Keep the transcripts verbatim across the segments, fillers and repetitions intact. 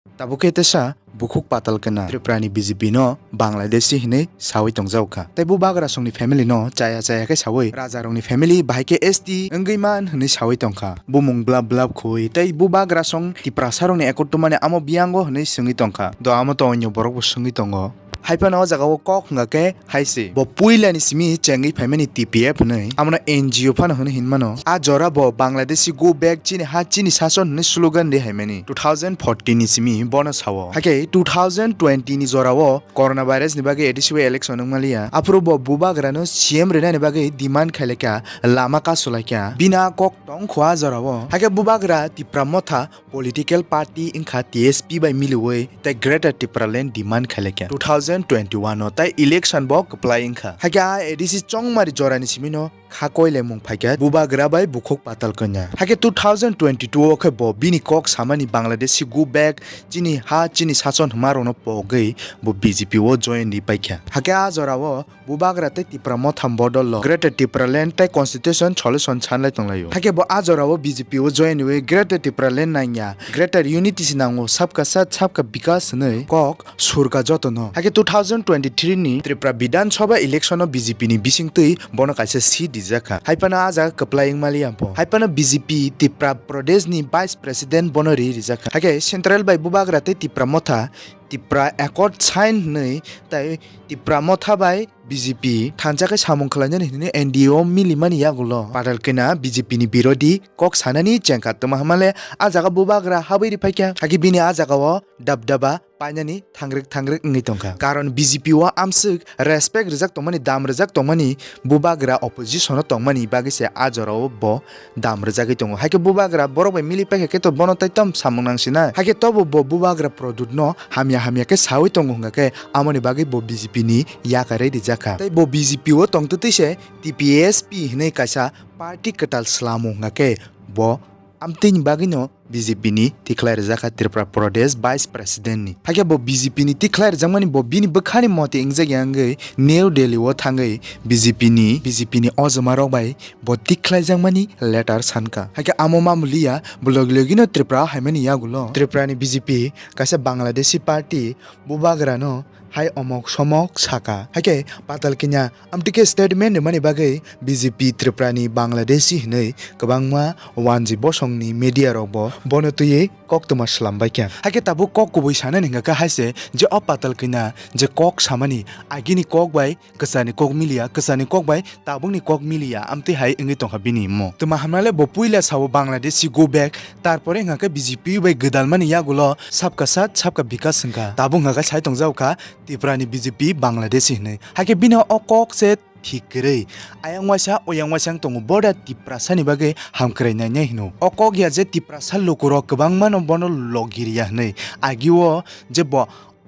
Tabuk khe tesa bukhuk patal kena Tripura ni B J P no Bangladeshi hinwi sawi tongjago kha. Tei bubagra songni family no chaya chaya khe sawi raja rokni family bahai khe S T wngwi man hinwi sawi tongkha. Bumung blap blap khui tei bubagra song Tiprasa rokni ekotwmani amo biyango hinwi swngwi tongkha. Do amo to onyo borok bo swngwi tongo. Haiphano o jaga o kok hwnga khe hai se. Bo puila ni simi chengwi phaimani T P F hinwi. Amano N G O phano hinwi hinmano. A jora bo Bangladeshi go back chini ha chini sason hinwi slogan ri haimani. Two thousand fourteen ni simi bono sao. Hakhe two thousand twenty ni jora o corona virus ni bagwi A D C o election wngmaliya. Aphuru bo bubagra no C M rinani bagwi demand khailakha, lama kasulaikha. Bini a kok tong khua jora o. Hakhe bubagra Tipra Motha political party wngkha T S P bai miliwi tei Greater Tipraland demand khailakha two thousand twenty-one o tei election bo kwplai wngkha. Hakhe a A D C chongmari jorani simino kha koilaimung phaikha bubagra bai bukhuk patal kanya. Hakhe two thousand twenty-two o khe bo bini kok samani Bangladeshi go back chini ha chini sason hwnmarokno pogwi bo B J P o join ri paikha. Hakhe a jorao Bubagra tei Tipra Motham bodol lo Greater Tipraland tei Constitution Solution sanlai tonglaio. Hakhe bo a jorao B J P o join wi Greater Tipraland nangya, Greater Unity se nango, Sabka Sath, Sabka Vikas hwnwi kok surka jotono. Hakhe two thousand twenty-three ni Tripura Bidhan Sabha election o B J P ni bisingtwi bono kaisa seat rijakha. Haiphano a jaga kwplai wngmaliya bo. Haiphano B J P Tipra Pradesh ni Vice President bono ri rijakha. Hakhe Central bai Bubagra tei Tipra Motha Tipra Accord sign hwnwi tei Tipra Motha bai B J P thansa khe samung khlainani hwnwi N D A o milimani yagulo Patal Kena B J P ni birodhi kok sanani chengkha, twma hwnmale a jaga bubagra habwi riphaikha, hakhe bini a jagao dabdaba painani thangrik thangrik wngwi tongkha. Karon B J P o amswk respect rijak tongmani, dam rijak tongmani bubagra opposition o tongmani bagwi se a jorao bo dam rwjagwi tongo. Hakhe bubagra borok bai mili paikha khe to bono tei tamo samung nang sinai. Hakhe tobo bo bubagra Pradyut no hamya hamya khe sawi tongo hwnkha khe amoni bagwi bo B J P ni yakarwi rijakha. Tei bo B J P o tongtwtwi se T P S P hinwi kaisa party kwtal swlamo hwnkha khe bo amtwini bagwino B J P ni tikhlai rwjakha Tripura Pradesh Vice President ni. Hakhe bo B J P ni tikhlai rwjakmani bo bini bwkhani moti wngjakya wngwi New Delhi o thangwi B J P ni, B J P ni ojoma rok bai bo tikhlaijakmani letter sankha. Hakhe amo mamliya bo logi logino Tripura haimani yagulo Tripura ni B J P kaisa Bangladeshi party bubagra no hai omok somok saka. Hakhe Patal Kenya amtwikhe statement rwmani bagwi B J P Tripura ni Bangladeshi hinwi kwbangma wanji bosong ni media rok bo bono twiwi koktwma swlambaikha. Hakhe tabuk kok kubui sanani hwnkha khe hai se je o Patal Kenya je kok samani agini kok bai kwchani kok miliya, kwchani kok bai tabukni kok miliya, amtwi hai wngwi tongkha bini mo. Twma hamnale bo puila sao Bangladeshi go back, tarpore hwnkha khe B J P bai gwdalmani yagulo Sabka Sath, Sabka Vikas hwnkha. Tabuk hwnkha khe sai tongjago kha Tripura ni B J P Bangladeshi hinwi. Hakhe bini o kok se thik kwrwi. Ayang waisa, oyang waisa wng tongo. Boda Tiprasa ni bagwi hamkrai nainai hino. O kok ya je Tiprasa lukurok kwbangma no bono logi riya hinwi. Agi o je bo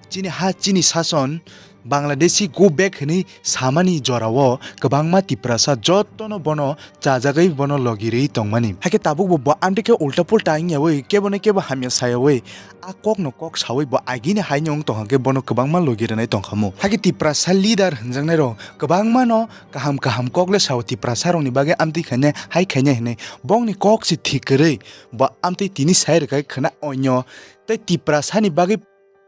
chini ha, chini sason, Bangladeshi go back hinwi samani jorao kwbangma Tiprasa jotono bono chajagwi bono logi rwi tongmani. Hakhe tabuk bo, bo amtwi khe ulta pulta wngyawi kebo no kebo hamya sayawi a kokno kok sawi bo agini haino wng tongkha khe bono kwbangma logi rwnai tongkhamu. Hakhe Tiprasa leader hwnjaknairok kwbangmano kaham kaham kok le sao Tiprasarokni bagwi amtwi khainai hai khainai hinwi. Bongni kok se thik kwrwi bo amtwi tini sai rwkha khwna onyo tei Tiprasani bagwi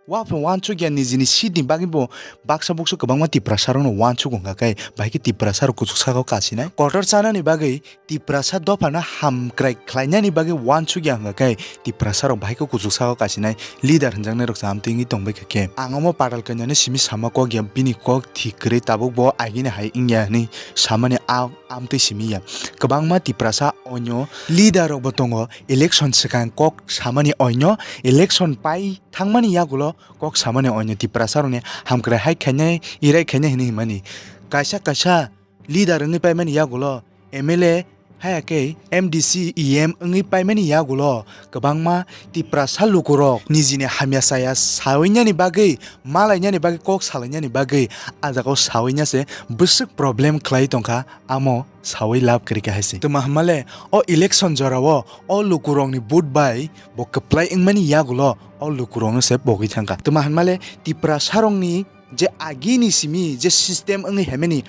Waphano uansukya nijini seat ni bagwi bo baksa buksu kwbangma Tiprasarokno uansukgo hwnkha khe bahai khe Tiprasarok kuchuk sakao kasinai. Kotor chanani bagwi Tiprasa dophano hamkrai khlainani bagwi uansukya hwnkha khe Tiprasarok bahai khe kuchuk sakao kasinai leader hwnjaknairok se amtwi wngwi tongbaikha khe. Ang omo Patal Kanyano simi sama kokya, bini kok thik kwrwi tabuk bo agini hai wngya hwnwi samani a amtwi simi ya. Kwbangma Tiprasa onyo leader rokbo tongo, election swkang kok samani onyo, election pai thangmani yagulo kok samani onyo Tiprasarokni hamkrai hai khainai, irai khainai hinwi hinmani. Kaisa kaisa leader wngwi paimani yagulo M L A haya khe M D C, E M wngwi paimani yagulo kwbangma Tiprasa lukurok nijini hamya chaya sawinyani bagwi, malainani bagwi, kok salainani bagwi a jagao sawinya se bwswk problem khlai tongkha, amo sawi lab kwrwi khe hai se. Twma hwnmale o election jorao o lukurokni vote bai bo kwplai wngmani yagulo o lukurokno se pogwi thangkha. Twma hwnmale Tiprasarokni je agini simi je system wngwi haimani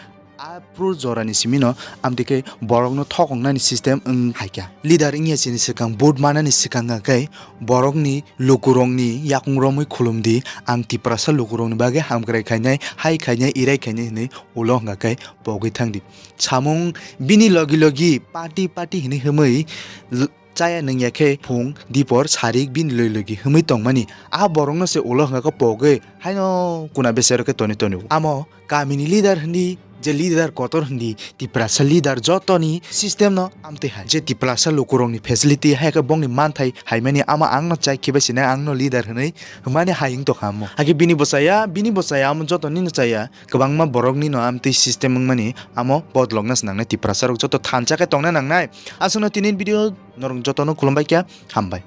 Aphuru jorani simino amtwi khe borokno thokoknani system wng hai kha. Leader wngya chini swkang vote manani swkang khe borokni lukurokni yakung romwi khulumdi, ang Tiprasa lukurokni bagwi hamkrai khainai, hai khainai, irai khainai hinwi ulo hwnkha khe pogwi thangdi. Samung bini logi logi party party hinwi himwi l-, chaya nungya khe phung dipor sarik bini logi logi himwi tongmani. A borokno se ulo hwnkha khe pogwi haino kuna besero khe toni toni. Amo kamini leader hindi, je leader kotor hindi, Tiprasa leader jotoni system no amtwi hai. Je Tiprasa lukurokni facility hai khe bongni manthai haimani ama angno chai khibai sinai, angno leader hinwi hwnmani hai wng tongkha amo. Hakhe bini bwsaya, bini bwsaya amo jotoni no chaya, kwbangma borokni no amtwi system wngmani amo bodolokna se nangnai, Tiprasa rok joto thansa khe tongna nangnai. Aswkno tini video norok jotono khulumbai kha, hambai.